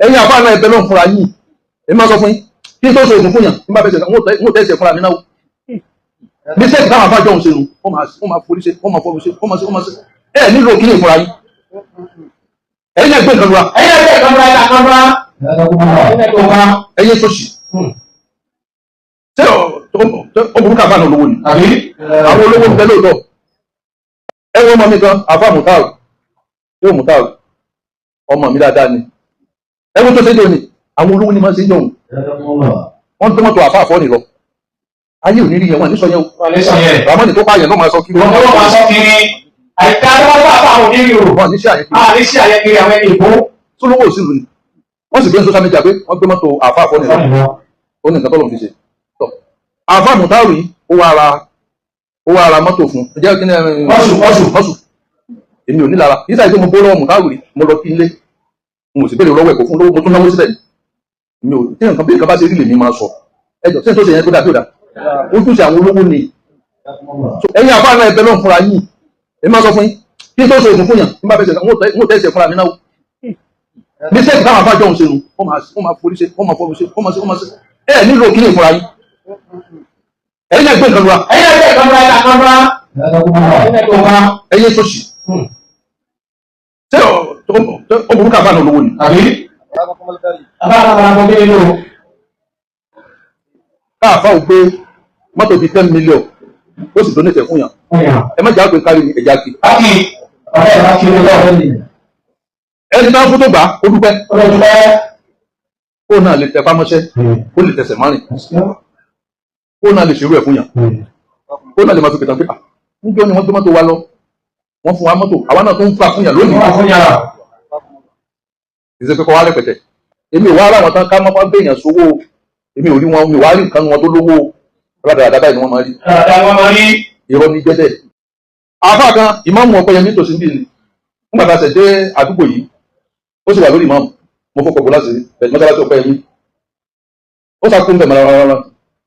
Ẹ̀yin àfáà náà, ẹ̀bẹ̀ lọ́n fúnra yín. Èmi máa sọ fún yín, kí n tó ṣe oògùn fún yàn, n bá fẹ́ ṣe, n ò tẹ̀sẹ̀ fúnra mi náà. Mistake táwọn àfáà jọ ń ṣe nu, wọ́n máa forí ṣe, wọ́n máa fọwọ́ ṣe, wọ́n máa ṣe, wọ́n máa ṣe. Ẹ nílò kí ní ìfúnra yín. Ẹ̀yin náà gbé nǹkan lura. Ẹ̀yin ẹgbẹ́ ìkànnì ìkànnì ìkànnì. Ẹ̀yin sọ́ọ̀ṣì. Ṣé ó burúkú àfáà náà lówó ni? Àbí? Àwọn olówó ń bẹ lóòótọ́. Ẹ wọ́n ọmọ mi kan, àfáà Mùtáàrù, yóò Mùtáàrù, ọmọ mi dáadáa ni. Ẹ wọ́n tó ṣe jọ ni, àwọn olówó ni máa ń ṣe jọ̀hún. Wọ́n tó mọ́tò àfáà fọ́ ni lọ. Ayé ò ní rí yẹn, wọ́n ní sọ yẹn o. Wọ́n lè sọ yẹn. Ramoni tó pààyàn náà máa sọ kiri. Wọ́n tó máa sọ kiri. Àìká ló wọ́n bá àwọn onírì o. Wọ́n ní sí àyè kiri. A ní sí àyè kiri àwọn ẹni ìbò. Tó lówó òsìlú ni. Wọ́n sì gbé ní social media pé wọ́n gbé mọ́tò àfáà fọ́ ni lọ. Ó ní nǹkan tọ́lọ̀ fi ṣe. Tọ́ àfáà Mùtáàrù yìí, ó wá ra mọ́tò fún. Jẹ́ kí ni? Mọ́sù, mọ́sù. Mọ́sù. Èmi ò ní lára. Yìí sáyé pé mo bó lọ́wọ́ Mùtáàrù rí, mo lọ kí ilé. Mo sì béèrè lọ́wọ́ ẹ̀kọ́ fún lówó, mo tún náwó síbẹ̀. Mi ò tí nǹkan bí nǹkan bá ṣe rí lèmi máa sọ. Ẹ jọ, tí n tó ṣe yẹn tó dà bí ò dà? Ojúṣe àwọn olówó ni. So, ẹ̀yin àfáà náà, ẹ̀bẹ̀ lọ́n fúnra yín. Èmi máa sọ fún yín, kí n tó ṣe oògùn fún yàn, n bá fẹ́ ṣe, n ò tẹ̀sẹ̀ fúnra mi náà. Mistake táwọn àfáà jọ ń ṣe nu, wọ́n máa forí ṣe, wọ́n máa fọwọ́ ṣe, wọ́n máa ṣe, wọ́n máa ṣe. Ẹ nílò kí ní ìfúnra yín. Ẹ̀yin náà gbé nǹkan lura. Ẹ̀yin ẹgbẹ́ ìkànnì ìkànnì. Ẹ̀yin sọ́ọ̀ṣì. Ṣé ó burúkú àfáà náà lówó ni? Àbí? Àbá àwọn ọmọ ọmọ nínú. Káàfáà ò gbé mọ́tò bíi 10 million, ó sì donate fún yàn. Ẹ má jà pé kárí ni, ẹ̀já kí. Bákì, ọ̀rẹ́ ẹ̀ bá kiri lọ́wọ́. Ẹni náà fún tó gbà ó dúpẹ́. Ó lọ dúpẹ́. Kó náà lè tẹpá mọ́ṣẹ́, kó lè tẹsẹ̀ márìn, kó náà lè ṣerú ẹ̀ fún yàn, kó náà lè máa fi pètàn pé, ah, níjọ́ ni wọ́n gbé mọ́tò wa lọ, wọ́n fún wa mọ́tò, àwa náà tó ń fà fún yàn lónìí. Wọ́n fún yàrá. Ìṣe pé kọ́ wá rẹpẹtẹ. Èmi ò wá ara wọn tán ká mọ́ gbé èèyàn sówó. Èmi ò rí wọn, mi ò wá rí nǹkan wọn tó lówó rádaràdá báyìí ni wọ́n máa rí. Dáadáa wọ́n máa rí. Irọ́ ní jẹ́dẹ̀. Àáfàá kan, ìmáàmù Ọpẹ́yẹmí tòsí bí ni, nígbà tá a ṣẹ̀ dé àdúgbò yìí, ó sì wà lórí ìmáàmù. Mo fọkọ̀ bó láti bẹ̀rẹ̀ mọ́sálásí Ọpẹ́yẹmí, ó sàkó ń bẹ̀ mọ́ra.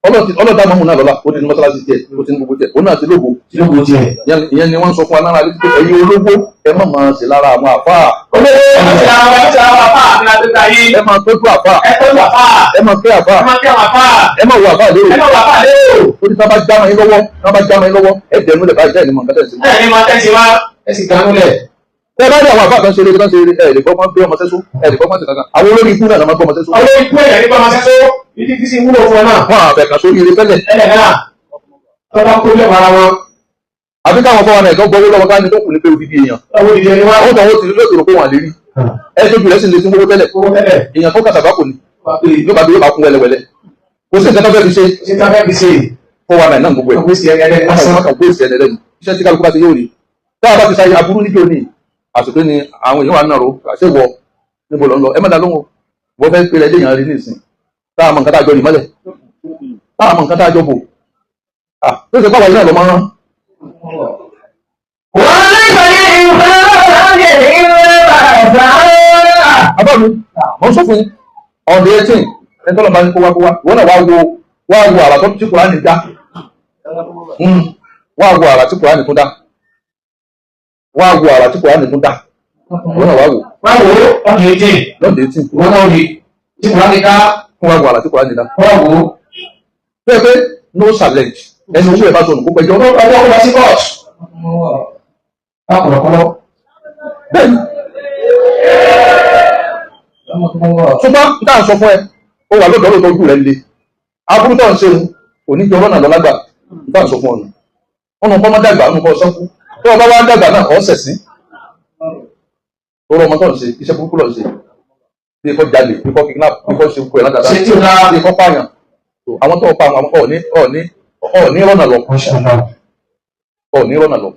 Ọlọ́dà mọ́mù náà lọ́la, ó ti ní mọ́sálásí tiẹ̀, ó ti ní gbogbo tiẹ̀, òun náà ti lógo. Lógo tiẹ̀. Ìyẹn ni wọ́n sọ fún wa lára létí pé ẹ̀yin olówó, ẹ má máa ṣe lára àwọn àfáà. Olówó àti àwọn àti àwọn àfáà àti àti àyè. Ẹ máa tọ́jú àfáà. Ẹ tọ́jú àfáà. Ẹ máa kẹ́ àfáà. Ẹ máa kẹ́ àwọn àfáà. Ẹ máa wo àfáà lérò. Ẹ máa wọ àfáà lérò. Ó ní sábà jámọ́ yín lọ́wọ́, sábà jámọ́ yín lọ́wọ́, ẹ dẹ̀nu lẹ̀ báyìí, ẹ̀ ní mọ̀ nǹkan tẹ̀sí. Ẹ ní máa tẹ́sí wá, ẹ sì dánú lẹ̀. Tẹ́ bá rí àwọn àfáà kan ṣe eré kan ṣe eré, ẹ lè gbọ́ mọ́ gbé ọmọ sẹ́só, ẹ lè gbọ́ mọ́ sí kankan. Àwọn olórí ikú náà máa gbọ́ ọmọ sẹ́só. Olórí ikú ẹ̀yà nípa máa sẹ́só, ìdí tí sì wúlò fún ọ náà. Wọn àfẹ́ kan sórí eré tẹ́lẹ̀. Ẹlẹ̀ náà, tọ́ba kó lé ara wọn. Àbí káwọn fọwọ́n náà gbọ́ lọ́wọ́ ká ní tó kù ní pé odidi èèyàn. Ọwọ́ ìdí ẹni wá. Àwọn kan wọ́n ti lóòótọ́ pé wọ́n lè rí. Ẹ tójú rẹ̀ sì lè tún gbogbo tẹ́lẹ̀. Owó tẹ́lẹ̀. Èèyàn tó kàtàkà kò ní. Yóò bá bí yóò bá kún wẹ́lẹ́wẹ́lẹ́. Kò sí nǹkan tó fẹ́ fi ṣe. Ṣé tá fẹ́ fi ṣe? 419 náà gbogbo ẹ̀. Ọ̀gbìn sí ẹni ẹlẹ́ni lásán. Wọ́n kàn gbé ìsẹ̀ ẹlẹ́ni. Iṣẹ́ tí kálukú bá ti yóò rí. Tá a bá ti ṣayé aburú níjó ní àsìkò ni àwọn èèyàn wà náà ro àṣẹ wọ níbo lọ ń lọ, ẹ má dá lóhùn. Wọ́n fẹ́ pèrè léèyàn rí nísìn. Tá a mọ nǹkan tá a jọ rì mọ́lẹ̀. Tá a mọ nǹkan tá a jọ bò. Tó ṣe pàwọn ilé lọ máa ń rán. Wọ́n lè sọ ní ìfẹ́ ìfẹ́. Àbá mi, mo ń sọ fún yín, on the 18, ẹni tọ́lọ̀ máa ń kó wá kó wá, wọ́n náà wá wo àrà tó tí Kùránì dá. Wá wo àrà tí Kùránì tún dá. Wá wo àrà tí Kùránì tún dá. Wọ́n náà wá wò. Wá wò ó, on the 18. Lọ́n the 18. Wọ́n náà rí. Tí Kùránì dá. Wá wo àrà tí Kùránì dá. Wá wò ó. Bẹ́ẹ̀ pé no challenge, ẹni owó ẹ̀ bá sọnù kó pẹjọ́. Ọjọ́ kó lọ sí court. Bá kọ̀lọ̀kọ̀lọ̀. Bẹ́ẹ̀ni. Ṣùgbọ́n n táà ń sọ fún ẹ, ó wà lọ́dọ̀ lọ́dọ̀, ojú rẹ̀ le. Aburú tó ń ṣe kò ní jọ lọ́nà lọ́lágbà. N táà ń sọ fún ọ nù. Ọ̀nà kọ́ mọ́ dàgbà, ọ̀nà kọ́ sọ́kú. Tó o bá wá dàgbà náà, ọ̀ sẹ̀ sí. Tó rọ ọmọ tó ń ṣe, iṣẹ́ burúkú lọ ṣe. Bí kò jalè, bí kò kidnap, bí kò ṣe kú ẹ̀ ládàá. Ṣé tí o dáa? Bí kò pààyàn. Àwọn tó pa àwọn ọ̀ọ́ní rọ́nà lọ. Ọ̀ọ́ní rọ́nà lọ.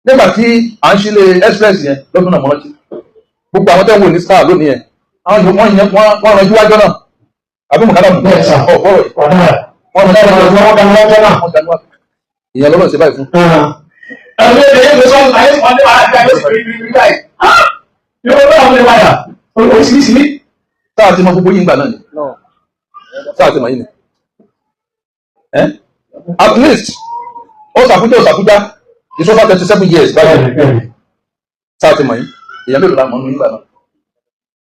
Nígbà tí à ń sílé express yẹn lọ́dún náà, mọ́rántí gbogbo àwọn tẹ́ ń wò ní star lónìí yẹn, àwọn yòó wọ́n yẹn wọ́n ranjú wájọ́ náà, àbí mọ̀kádà mú Bẹ́ẹ̀ sà. ọ̀ fọ́rọ̀ yìí. Ọ̀dà. Wọ́n ranjú Ọ̀dà wájọ́. wọn dá lọ́jọ́ náà. Wọ́n dánú wá ìyẹn lọ́lọ́ ṣe báyìí fún. Ẹ̀rọ ìgbẹ́ yóò sọ ayé wọn ní wàhálà bí ayé sì rí rí rí báyìí. Yóò bá àwọn ọmọdé padà. Oríṣiríṣi. Sáà ti mọ gbogbo yín gbà náà ni, sáà ti mọ yín ni. At least ó sàkújá, ó sàkújá, it's over 37 years báyìí. Sáà ti mọ yín, èèyàn mélòó la mọ̀ nínú yín gbà náà?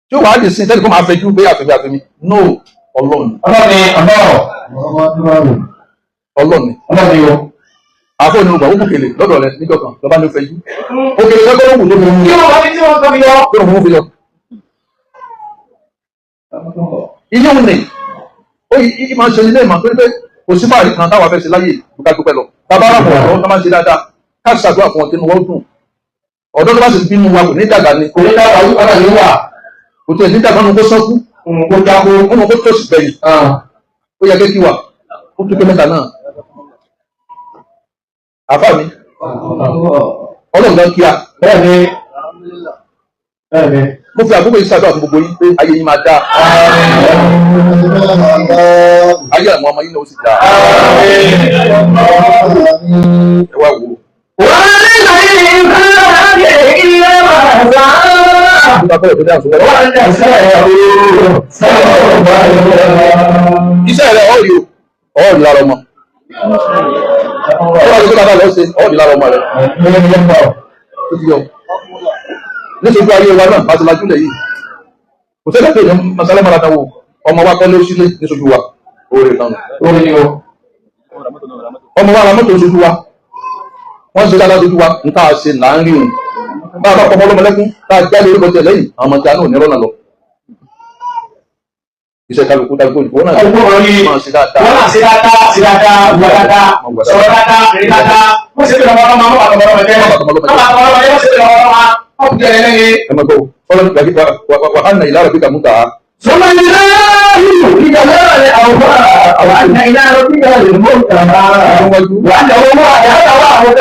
Tí ó wàá dì sí tẹ́lẹ̀ kó máa fẹjú pé àfẹ́mi àfẹ́mi, no, Ọlọ́run. Ọlọ́run ni ọlọ́rọ̀. Ọlọ́run ni. Ọlọ́run ni o. Àfọ ní ọgbà ó kèlè lọ́dọ̀ rẹ níjọ́ kan lọ́ba ní ó fẹjú. Òkèlè lọ́gbọ́n ó wù tó fi mú Kí ló wà ní tí wọ́n kọ́ mi yọ? tó mú fi yọ. Ilé òun ni ó yí máa ń ṣe ilé ìmọ̀ torí pé kò sí fàárí kan táwa fẹ́ ṣe láyé ìgbà dúpẹ́ lọ. Bàbá aráàmọ̀ ọ̀dọ́ tó máa ń ṣe dáadáa, ká ṣàdúrà fún wọn kí inú wọn dùn. Ọ̀dọ́ tó bá sì bínú wa kò ní dàgbà ni. Kò ní dábàá yí padà ní wà. Kò tiẹ̀ ní dàgbà nínú kó sọ́kú. Kó jáko. Nínú kó tó sì gbẹ̀yìn. Ó yẹ kí wà ó tún pé mẹ́ta náà. Àfáà mi, Ọlọ́run gan kíá. Bẹ́ẹ̀ni. Bẹ́ẹ̀ni. Mo fi àkókò yìí ṣàdúrà fún gbogbo yín pé ayé yín máa dáa. Ayé àwọn ọmọ yín náà ó sì dáa. Ẹ wá wò ó. وليس للإنسان إلا ما سعى Nígbà bẹ́ẹ̀ tó dé àsùnwọ̀n. وأن سعيه سوف يرى. Iṣẹ́ rẹ̀ ọ̀ rí o, ọ̀ rí lára ọmọ. Ọ̀rọ̀ àti bàbá lọ ṣe ọ̀ rí lára ọmọ rẹ̀. Ó ti yọ. Nítorí ayé wa náà, bá ti lajú lẹ̀ yìí. Kò sẹ́lẹ̀ pé èèyàn masálẹ́ mara náwó. Ọmọ wa kọ́lé sílé níṣojú wa. Oore kan. Orí ni o. Ọmọ wa ra mọ́tò níṣojú wa. Wọ́n ṣe dáadáa sójú wa, n tá a ṣe là ń rí òun. Bá a bá pọmọ ọlọ́mọ lẹ́kún, tá a jáde orúkọ tiẹ̀ lẹ́yìn, àwọn ọmọ tí a náà ní rọ́nà lọ. Iṣẹ́ kálukú dágbó ìwọ náà Ọgbọ́n wọn rí. máa ṣe dáadáa. Wọ́n náà ṣe dáadáa, ṣe dáadáa, wà dáadáa, sọ̀rọ̀ dáadáa, rìn dáadáa. Wọ́n ṣe pé ọmọ ọlọ́mọ, wọ́n bá tọmọ ọlọ́mọ jẹ́. Wọ́n bá tọmọ ọlọ́mọ jẹ́. Wọ́n bá tọmọ ọlọ́mọ jẹ́, wọ́n ṣe pé ọmọ ọlọ́mọ, wọ́n kù jẹ́ ẹlẹ́yìn. Ẹ máa gbọ́ fọlọ́ wà á nà ìlà rẹ̀ bí kàmú tà á. ثم إليه بجلال أوفاء وأن إلى ربك المنتهى وأنه هو أحيا وأمات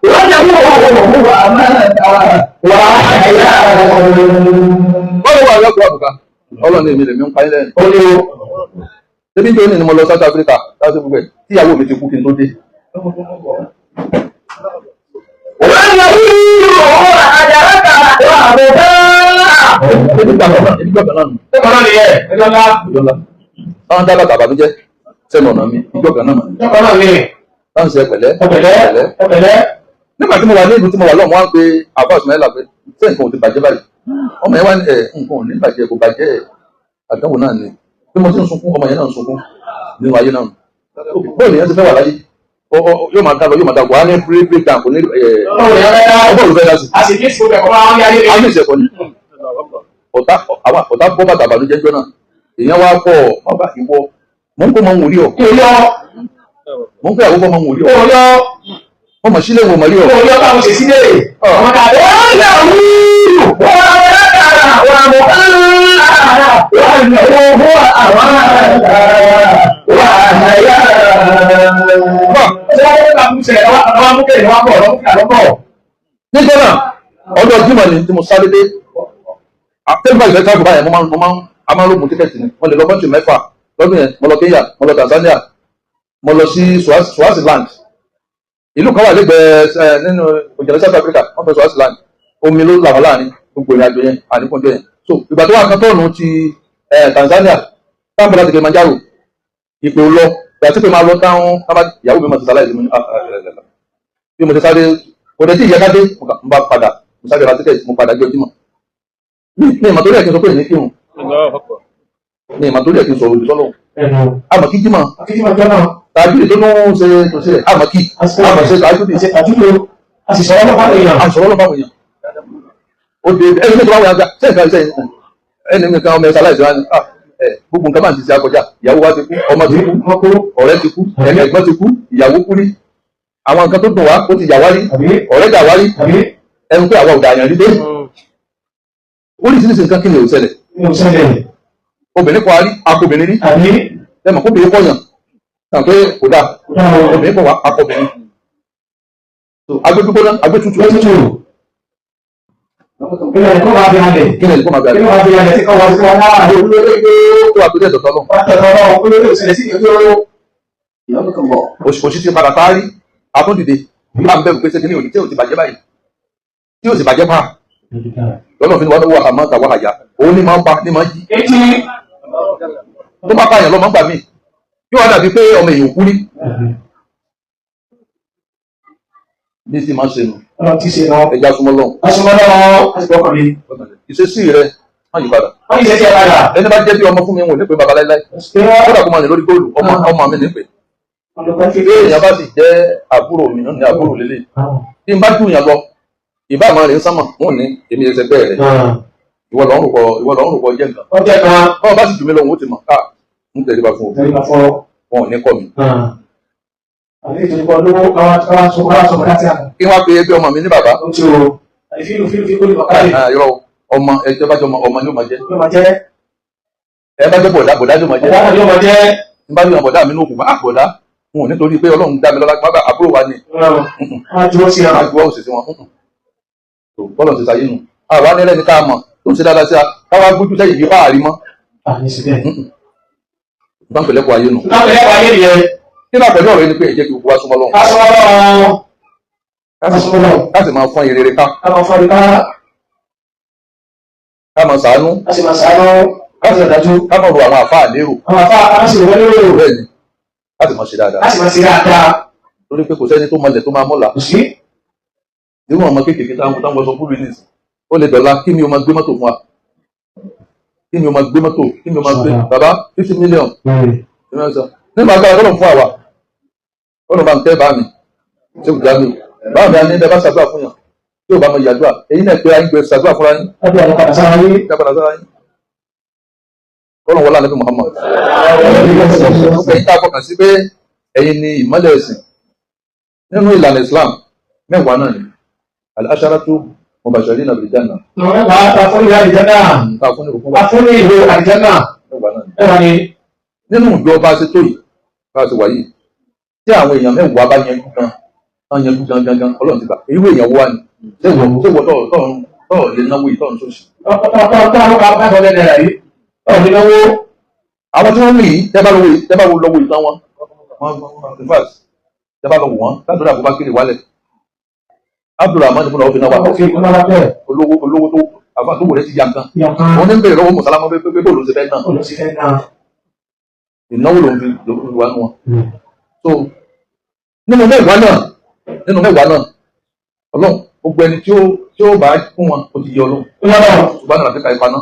وأنه هو أمات وأحيا. Bọ́lá wà lọ́kọ̀ àbùká, Ọlọ́run èmi lèmi ń pa ilẹ̀. Ó ní o. Ṣébí ń jóni ni mo lọ South Africa láti gbogbo ẹ̀ tí ìyàwó mi ti kú kí n tó dé. وأنه هو أدرك وأبدى. Ebi gbà kan náà, ebi gbà kan náà nù. Ẹ̀kọ́ náà nìyẹn, ẹjọ́ ńlá. Ìjọ ńlá. Táwọn dábàá tàbá mi jẹ́ sẹ́nu ọ̀nà mi, ìjọ kan náà mà ní. Ẹ̀kọ́ náà ni. Táwọn ṣe pẹ̀lẹ́. Ọ̀pẹ̀lẹ́, ọ̀pẹ̀lẹ́. Nígbà tí mo wà ní ìlú tí mo wà lọ́mọ wá ń pe àbá Ismaila pé ṣé nǹkan ò ti bàjẹ́ báyìí? Ọmọ yẹn wá ní ẹ̀ nǹkan ò ní bàjẹ́, kò bàjẹ́, àdánwò náà ni. Bí mo ti ń sunkún, ọmọ yẹn náà ń sunkún nínú ayé náà. Bóòlù yẹn ti fẹ́ wà láyé. Yóò máa dá lọ, yóò máa dá wà á ní break down, kò ní Ọlọ́run yẹn fẹ́ dá. ọgbọ́n olùfẹ́ dá sí. A sì ní ìsìnkú ẹ̀kọ́ máa ń yáyé. Ayé ìṣẹ̀kọ́ ni. Ọ̀tá àwọn ọ̀tá bọ́ bàtà àbànújẹ́ jọ náà. Èèyàn wá pọ̀ ọba ìwọ. Mò ń kó mọ òun rí ọ. Kí o yọ, Mò ń pẹ́ àwòkọ́ mọ òun rí kó ọ. o yọ, Wọ́n mọ̀ sílé wọn mọ̀ rí ọ. kó o yọ báwo ṣe sílé. Ọmọ dàbẹ́. وأنه هو أدرك وأبدى وأنه هو أمات وأحيا. Ṣé wọ́n fẹ́ kà mú ṣẹlẹ̀ wá wá mú kẹ́lẹ̀ wá bọ̀ lọ́mú kí àlọ́ bọ̀? Níjọ́ náà, ọjọ́ Jímọ̀ ni tí mo sáré dé. Tẹ́lifà ìfẹ́ káàkiri báyẹn, mo máa ń a máa ń rògùn tíkẹ́ẹ̀tì ni. Mo lè lọ kọ́ńtì mẹ́fà lọ́dún yẹn. Mo lọ Kenya, mo lọ Tanzania, mo lọ sí Swaziland. Ìlú kan wà lẹ́gbẹ̀ẹ́ ẹ nínú òjòlè South Africa, wọ́n fẹ́ Swaziland. Omi ló là wọ́n láàrin gbogbo ìrìn àjò yẹn, àníkúnjọ yẹn. So ìgbà tó wà kan tọ́ọ̀nù ti Tanzania, táwọn láti Kilimanjaro, ìpè ò lọ. Ìgbà tí pé máa lọ táwọn ìyàwó mi máa ti sáláì sí mi ní, ah, ah, ah, ah, bí mo ti sáré kò dé tí ìyá dé, mo bá padà, mo sáré ra tíkẹ́ẹ̀tì, mo padà jọ jímọ̀. Mi ìmọ̀ torí ẹ̀ kí n sọ pé èmi kírun, mi ìmọ̀ torí ẹ̀ kí n sọ̀rọ̀ òdì sọ́lọ́. Ẹnu. Àmọ́ kí jímọ̀ Akíjí máa jọ náà. tàbí tó ń ṣe tó ṣe àmọ́ kí àmọ́ ṣe tàbí A ṣe tàjúlò. A sì sọ̀rọ̀ lọ́pàá èèyàn. àṣọrọ̀ lọ́pàá èèyàn. Ó dé ẹni mi tó bá wọ̀ yàgbá ṣé nǹkan ṣe ẹni mi kan ọmọ ẹ̀sán aláìsàn ni, ah, ẹ gbogbo nǹkan máa ń ti ṣe akọjá, ìyàwó wa ti kú, ọmọ ti kú, Wọ́n kó. ọ̀rẹ́ ti kú, ẹ̀mí ẹ̀gbọ́n ti kú, ìyàwó kú rí, àwọn nǹkan tó dùn wá ó ti yà wá rí, Àbí? ọ̀rẹ́ dà wá rí, Àbí? ẹnu pé àwa ò dààyàn rí dé. Oríṣiríṣi nǹkan kí ni ò ṣẹlẹ̀. Mi ò ṣẹlẹ̀. Obìnrin kọ arí akobìnrin rí. Àbí? Ẹ mọ̀ kóbìnrin kọ̀yàn tàn pé kò dáa. Obìnrin kọ̀ wá akọbìnrin. So agbẹ́gbígbóná, agbẹ́tutù. Lótútù. Kí ló kó máa fi halẹ̀? Kí ni kó máa Kí bẹ̀rẹ̀ ló máa fi halẹ̀ tí kò wá sí wọn náà? tó wà torí ẹ̀dọ̀ tọ́lọ̀. Wọ́n tẹ̀sán náà, kó ló lè ṣẹlẹ̀ sí ìlú. Òṣì ti padà parí àtúndìde bá ń bẹ̀rù pé ṣé kí ni òní tí ò ti bàjẹ́ báyìí, tí ò sì bàjẹ́ pa lọ́nà fi ni wọ́n wà àmọ́ tàwa àyà òun ní máa ń pa ní máa ń jí. Etí. Tó bá pààyàn lọ́mọ gbà míì yóò wá dàbí pé ọmọ èèyàn kú ní bí ti máa ń ṣe nù. Ọlọ́run ti ṣe náà. Ẹja súnmọ́ lọ́hùn. Aṣọ́mọ́ náà, a sì gbọ́kàn mi. Ìṣesí rẹ Má yí padà. Wọ́n yìí ṣe ti ẹ̀ padà. Ẹni bá jẹ́ bí ọmọ fún mi, wọn ò ní pé baba láíláí. Kódà kó máa rìn lórí góòlù, ọmọ ọmọ mi ní pé. Bí èèyàn bá sì jẹ́ àbúrò mi, ní àbúrò lélẹ̀. Bí n bá jù yàn lọ, ìbá máa rìn sánmà, wọn ò ní èmi ẹsẹ̀ bẹ́ẹ̀ rẹ̀. Ìwọ lọ́ ń rò pọ̀, ìwọ lọ́ ń rò pọ̀ jẹ́ nǹkan. Ọjọ́ kan. Báwo bá sì jù mí lọ, òun ó ti mọ̀ ká ń tẹríba fún o. Tẹríba fún ọ. Wọn ò ní kọ́ mi. Àbí ìtòlùkọ lówó káwá sọ káwá sọ bọ̀dá tí a mọ̀. Kí wọ́n á pe ẹbí ọmọ mi ní bàbá. Ó ti o. Àìfílù fílù fílù lè bàkárè. Irọ́ o, ọmọ ẹjọ́ bá jọ ọmọ, ọmọ ni ó máa jẹ́. Yóò máa jẹ́. Ẹ bá jẹ́ bọ̀dá, bọ̀dá ló máa jẹ́. Ọ̀dá náà yóò máa jẹ́. N bá yàn bọ̀dá mi ní òkú, bá bọ̀dá. N ò nítorí pé Ọlọ́run dá mi lọ́lá, bàbá àbúrò wa ni. Wọ́n á juwọ́ sí Á ara. juwọ́ òsì sí wọn. Tó bọ́lọ̀ ti sáyé nù. Àwa ní ẹlẹ́ni ká mọ̀ tó ń ṣe dáadáa sí a, káwá gbójú sẹ́yìn bí fáàrí mọ́. Àní sí bẹ́ẹ̀. Bá ń pẹ̀lẹ́kọ̀ ayé nù. Láwọn ẹ̀kọ́ ayé nìyẹn. Kí náà pẹ̀lú ọ̀rọ̀ yìí ni pé ẹ jẹ́ kí gbogbo wa súnmọ́ Ọlọ́run. Ká súnmọ́ Ọlọ́run. Ká súnmọ́ Ọlọ́run. Ká sì máa fọ́n ìrere ká. Ká máa fọ́n ká. Ká máa ṣàánú. Ká sì máa ṣàánú. Ká sì dájú. Ká máa ro àwọn àfáà lérò. Àwọn àfáà ká sì wọlé lérò. Bẹ́ẹ̀ ni, ká sì máa ṣe dáadáa. Ká sì máa ṣe dáadáa. Torí pé kò sẹ́ni tó mọlẹ̀ tó máa mọ́la. Kò sí. Irú ọmọ kéékèèké táwọn sọ fún mi nìsín. Ó lè dọ̀la kí mi ò máa gbé mọ́tò fún wa. Kí mi ò máa gbé mọ́tò, kí mi ò máa gbé bàbá 50 million. Nígbà agbára tọ́lọ̀ fún àwa. Ọlọ́run bá ń tẹ́ bá mi. Ṣé kò já mi? Bá mi á ní ẹ bá ṣàdúrà fún yàn. Tí ò bá mọ ìyàdúrà, èyí náà pé ayé gbé ṣàdúrà fúnra yín. Lábẹ́ àwọn padà sára yín. Ṣé padà sára yín? Ọlọ́run wọlé ànábì Muhammad. Gbogbo ẹ̀yin tá a fọkàn sí pé ẹ̀yin ni ìmọ́lẹ̀ ẹ̀sìn. Nínú ìlànà Islam, mẹ́wàá náà ni. Al-asharatu mubashirina bil janna. Mẹ́wàá ta fún ìlú àlìjánà. Ta fún ìlú fún wa. Ta fún ìlú àlìjánà. Mẹ́wàá náà ni. Mẹ́wàá ni. Nínú ìjọ bá ṣe tó yìí, bá ṣe wà yìí, tí àwọn èèyàn mẹ́wàá bá yanjú gan, tán yanjú gan gan gan, Ọlọ́run ti gbà. Irú èèyàn wo wá ni? Ṣé ìwọ tọ̀ lè náwó yìí tọ̀ ń sòsì? Àwọn tí wọ́n ń yìí, tẹ́ bá lọ́wọ́ ìtàn wọn, in fact, tẹ́ bá lọ wò wọ́n, látọ̀dọ̀ Abubakar wálẹ̀. Abdulrahman ibùdó ọ̀fìn náà wà. Olówó olówó tó àfa tó wò rẹ̀ ti ya nǹkan. Wọ́n ní ń bèrè lọ́wọ́ Mùsàlámọ́ pé pé bóòlù ṣe fẹ́ náà. Ìnáwó lòun fi wà nù wọn. So nínú mẹ́wàá náà, Ọlọ́run gbogbo ẹni tí ó bá fún wọn, ó ti yẹ Ọlọ́run. Ṣùgbọ́n àlàáfíà ìpaná.